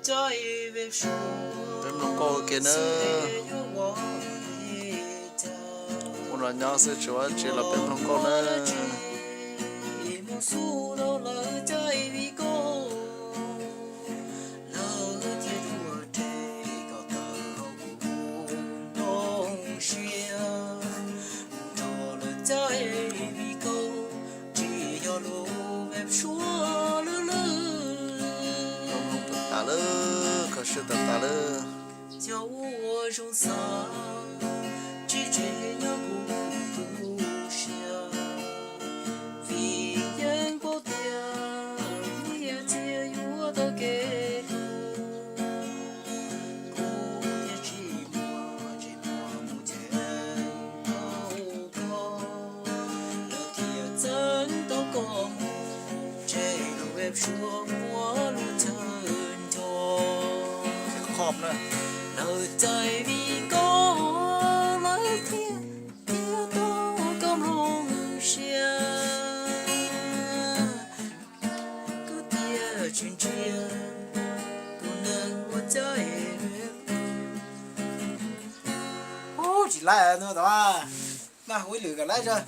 Peb mloog nkauj ua ke nawb. Ua no nyob xwb tsis ua dab tsi los peb mloog nkauj nawb. Tas lawm, kho siab tas tas lawm. Cov ua zoo xav, tsis tseem nyob kuv tu siab, vim yeej paub tias nyiaj txiag yuav tau kev hlub. Kuv thiaj tsis muaj tsis muaj mus cheem tau koj, lawv thiaj txeeb tau koj mus, tseg lub web suab muaj lub chaw nco. Lawv txais vim koj, lawv thiaj tiav tau koj mloog siab. Koj tias tsis ntsia tus neeg ua cas. Ub, tsis laib no tod, maj hu ib lwm kom laib tso.